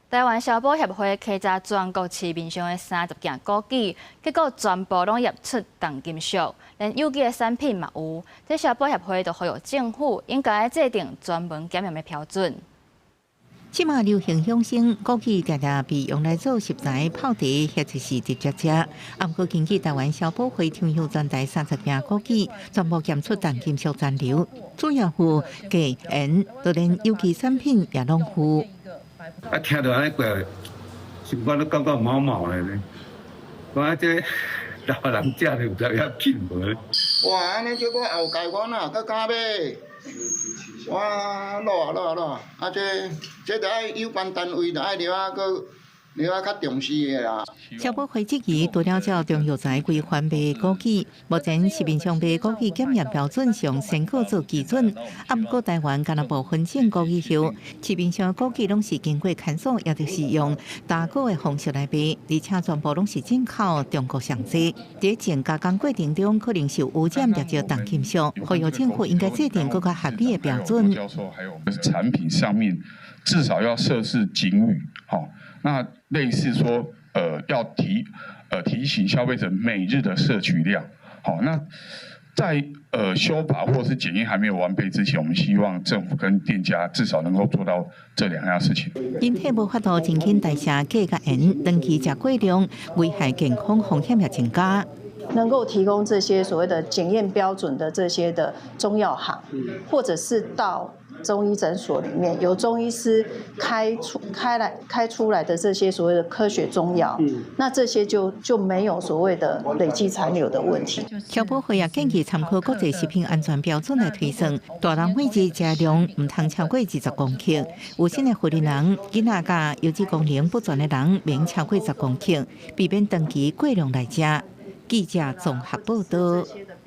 台灣消保協會稽查全國市面上的30件枸杞，結果全部攏驗出重金屬，連有機的產品嘛有。這消保協會就呼籲政府應該制定專門檢驗的標準。這馬流行養生，枸杞常常被用來做食材泡茶，或者是直接食。毋過根據台灣消保會調查全台30件枸杞，全部檢出重金屬殘留，主要有鉀、鉛，就連有機產品也攏有。啊，聽著按呢過，心肝都感覺毛毛的呢。我這老人食著有知要緊無咧？哇，按呢這我後蓋我哪閣敢買？哇，老啊老啊老啊！啊，這這著愛有關單位著愛著愛閣著愛較重視的啦。消保會質疑，除了照中藥材規範賣枸杞，目前市面上賣枸杞檢驗標準上先過做基準。啊，毋過台灣敢若無分種枸杞葉，市面上枸杞攏是經過乾燥，也就是用打果的方式來賣，而且全部攏是進口中國上濟。佇種加工過程中可能受污染，著重金屬，呼籲政府應該制定閣較合理的標準。教授還有產品上面至少要設置警語，好，那類似說，要提醒消費者每日的攝取量，好，那在修法或是檢驗還沒有完備之前，我們希望政府跟店家至少能夠做到這兩樣事情。人體無法度真緊代謝鉀佮鉛，長期食過量，危害健康風險也增加。能夠提供這些所謂的檢驗標準的這些的中藥行，或者是到中醫診所裡面由中醫師開出開來開出來的這些所謂的科學中藥，那這些就沒有所謂的累積殘留的問題。消保會也建議參考國際食品安全標準來推算，大人每日食量毋通超過20公克，有身的婦人、囡仔佮腰子功能不全的人，免超過十公克，避免長期過量來食。記者綜合報道。